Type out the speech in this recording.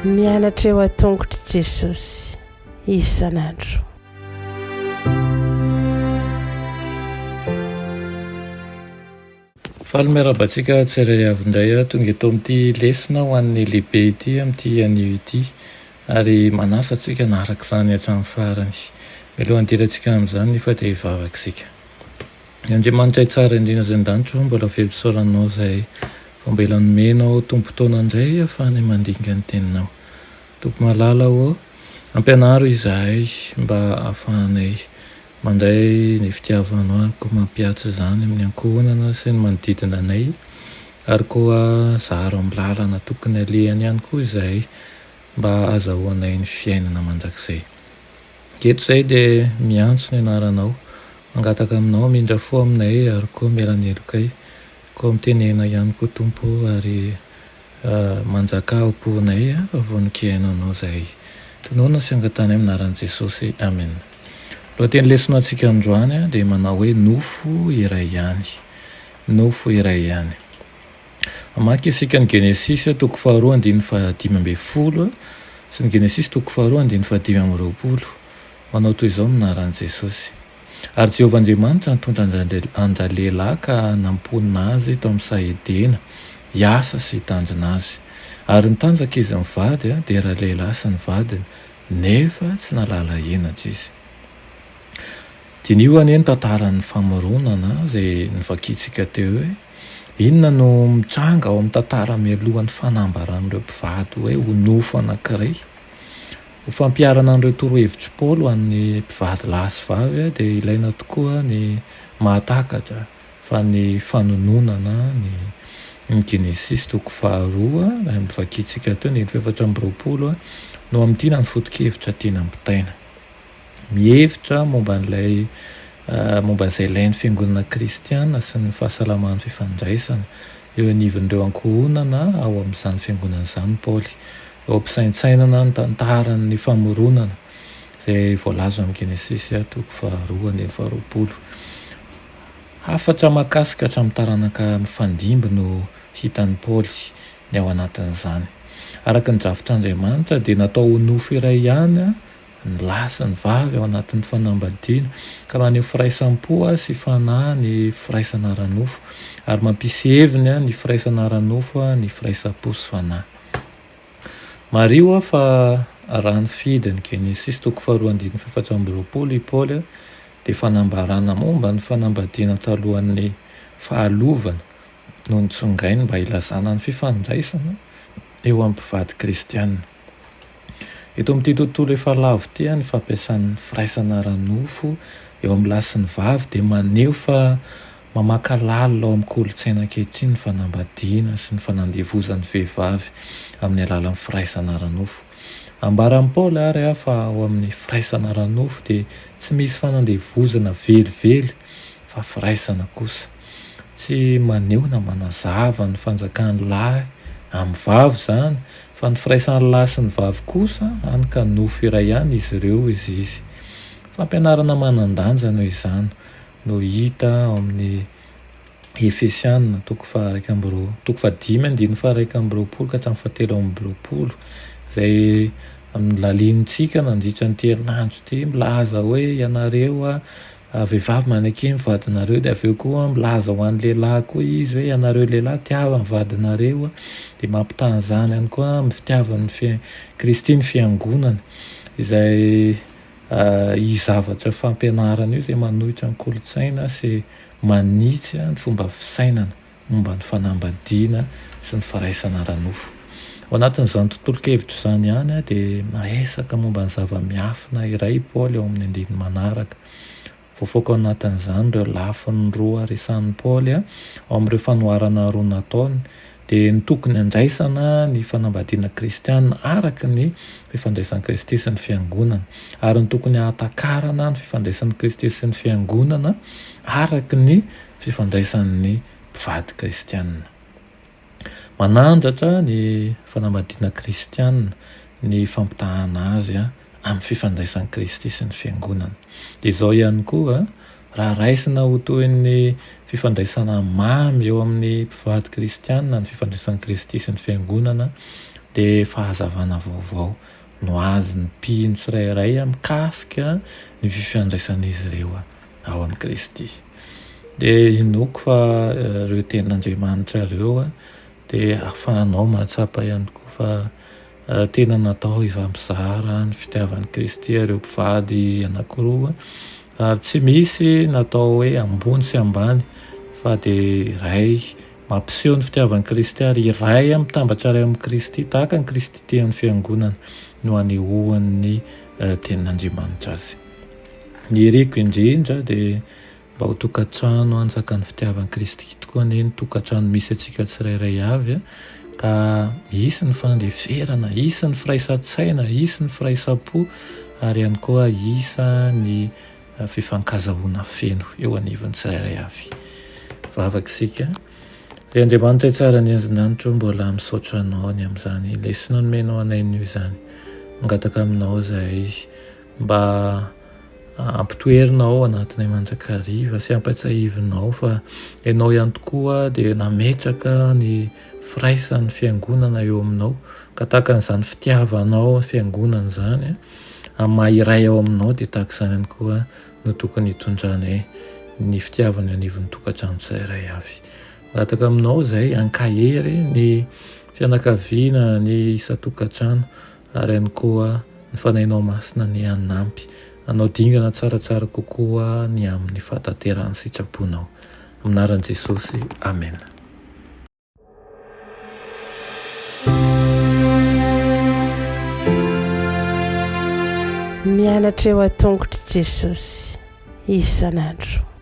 Mianatra eo an-tongotr'i Jesosy isan'andro. Faly miarahaba antsika tsirairay avy indray aho tonga eto amin'ity lesona ho an'ny lehibe ity amin'ity anio ity ary manasa antsika hanaraka izany hatramin'ny farany. Mialohan'ny hidirantsika amin'izany nefa dia hivavaka isika. Ny Andriamanitra tsara indrindra izay an-danitra ô, mbola velom-pisaorana Anao izahay fa mbola nomenao tombon-taona indray ahafahanay mandinika ny Teninao. Tompo malala ô, ampianaro izahay mba ahafahanay mandray ny fitiavanao ary koa mampihatsa izany amin'ny ankohonana sy ny manodidina anay ary koa zaro amin'ny lalana tokony alehany ihany koa izahay mba hahazahoanay ny fiainana mandrakizay. Eto izahay dia miantso ny anaranao, mangataka aminao hamindra fo aminay ary koa hamela ny helokay, koa mitenena ihany koa Tompo o ary manjakà ao am-ponay fa vonon-kihaino anao izahay. Tononina sy angatahana amin'ny anaran'i Jesosy. Amen. Lohateny lesona antsika androany dia manao hoe nofo iray ihany. Nofo iray ihany. Hamaky isika ny Genesisy toko faharoa andininy fahadimy ambin'ny folo sy ny Genesisy toko faharoa andininy fahadimy amby roapolo. Manao toy izao ny anaran'i Jesosy. Ary Jehovah Andriamanitra nitondra an-dralehilahy ka namponina azy tao amin'ny saha Edena, hiasa sy hitandrina azy. Ary nitanjaka izy mivady, dia ralehilahy sy ny vadiny, nefa tsy nahalala henatra izy. Diniho anie ny tantaran'ny famoronana izay novakintsika teo e! Inona no mitranga ao amin'ny tantara mialohan'ny fanambaran'ireo mpivady hoe ho nofo anankiray? Ho fampiharana an'ireo torohevitr'i Paoly ho an'ny mpivady lahy sy vavy dia ilaina tokoa ny mahatakatra fa ny fanononana ny ny Genesisy toko faharoa, ilay novakintsika teo, andininy faha-24, no hamintinana ny foto-kevitra tiana ampitaina. Mihevitra momba an'ilay momba izay ilain'ny fiangonana kristiana sy ny fahasalaman'ny fifandraisana eo anivon'ireo ankohonana ao amin'izany fiangonana izany Paoly. Eo am-pisaintsainana ny tantaran'ny famoronana izay voalaza ao amin'ny Genesisy toko faharoa andininy faharoapolo. Hafatra mahakasika hatramin'ny taranaka mifandimby no hitan'i Paoly ny ao anatin'izany. Araka ny drafitr'Andriamanitra dia natao ho nofo iray ihany ny lahy sy ny vavy ao anatin'ny fanambadiana, ka maneho firaisam-po sy fanahy ny firaisana ara-nofo, ary mampisy heviny ny firaisana ara-nofo ny firaisam-po sy fanahy. Mariho fa raha nifidy ny Genesisy toko faharoa andininy fahefatra amby roapolo i Paoly dia fanambarana momba ny fanambadiana talohan'ny fahalovana no notsongainy mba hilazana ny fifandraisana eo amin'ny mpivady kristiana. Eto amin'ity tontolo efa lavo ity, ny fampiasan'ny firaisana ara-nofo eo amin'ny lahy sy ny vavy dia maneho fa mamaka lalina ao amin'ny kolontsaina ankehitriny ny fanambadiana sy ny fanandevozan'ny vehivavy amin'ny alalan'ny firaisana ara-nofo. Ambaran'i Paoly àry fa ao amin'ny firaisana ara-nofo dia tsy misy fanandevozana velively fa firaisana kosa. Tsy maneho na manazava ny fanjakan'ny lahy amin'ny vavy izany Fa ny firaisan'ny lahy sy ny vavy kosa, hany ka nofo iray ihany izy ireo, hoy izy. Fampianarana manan-danja noho izany no hita ao amin'ny Efesiana toko faha-iraika amby roa, toko fahadimy andininy faha-iraika amby roapolo ka hatramin'ny fahatelo amby roapolo, izay nolalinintsika nandritra an'ity herinandro ity, milaza hoe ianareo Vehivavy maneke ny vadinareo dia avy eo koa milaza ho an'ny lehilahy koa izy hoe ianareo lehilahy tiava ny vadinareo dia mampitaha an'izany ihany koa amin'ny fitiavan'ny fi- Kristy ny fiangonana izay io zavatra fampianarana io izay manohitra ny kolontsaina sy manitsy ny fomba fisainana momba ny fanambadiana sy ny firaisana ara-nofo. Ao anatin'izany tontolon-kevitra izany ihany dia miresaka momba ny zava-miafina iray i Paoly ao amin'ny andininy manaraka. Voafaoka ao anatin'izany ireo lafiny roa resahin'i Paoly ao amin'ireo fanoharana roa nataony, dia ny tokony handraisana ny fanambadiana kristiana araka ny fifandraisan'i Kristy sy ny fiangonana, ary ny tokony hahatakarana ny fifandraisan'i Kristy sy ny fiangonana araka ny fifandraisan'ny mpivady kristiana. Manandratra ny fanambadiana kristiana ny fampitahana azy amin'ny fifandraisan'i Kristy sy ny Fiangonana. Dia izao ihany koa, Raha raisina ho toy ny fifandraisana mamy eo amin'ny mpivady kristiana ny fifandraisan'i Kristy sy ny Fiangonana dia fahazavana vaovao no azon'ny mpino tsirairay mikasika ny fifandraisan'izy ireo ao amin'i Kristy. Dia inoako fa ireo tenin'Andriamanitra ireo dia ahafahanao mahatsapa ihany koa fa tena natao hifampizara ny fitiavan'i Kristy ireo mpivady anankiroa ary tsy misy natao hoe ambony sy ambany fa dia iray mampiseho ny fitiavan'i Kristy ary iray mitambatra iray amin'i Kristy tahaka an'i Kristy tia ny fiangonana no anehoan'ny tenin'Andriamanitra azy. Ny iriko indrindra dia mba ho tokantrano hanjakan'ny fitiavan'i Kristy tokoa anie ny tokantrano misy antsika tsirairay avy ka hisy ny fandeferana, hisy ny firaisan-tsaina, hisy ny firaisam-po ary ihany koa hisy ny fifankazahoana feno eo anivon'ny tsirairay avy. Vavaka isika. Ry Andriamanitra tsara ny an-danitra mbola misaotra anao ny amin'izany lesona nomenao anay anio izany. Mangataka aminao izahay mba ampitoerinao ao anatinay mandrakariva sy ampatsiahivinao fa ianao ihany tokoa dia nametraka ny firaisan'ny fiangonana eo aminao ka tahaka an'izany fitiavanao ny fiangonana izany amin'ny maha iray ao aminao dia tahaka izany ihany koa no tokony hitondranay ny fitiavana eo anivon'ny tokantrano tsirairay avy. Mangataka aminao izay hankahery ny fianakaviana, ny isan-tokantrano ary ihany koa ny Fanahinao Masina anie hanampy hanao dingana tsaratsara kokoa ny amin'ny fahatanterahan'ny sitraponao. Amin'ny anaran'i Jesosy, amena. Mianatra eo an-tongotr'i Jesosy isan'andro.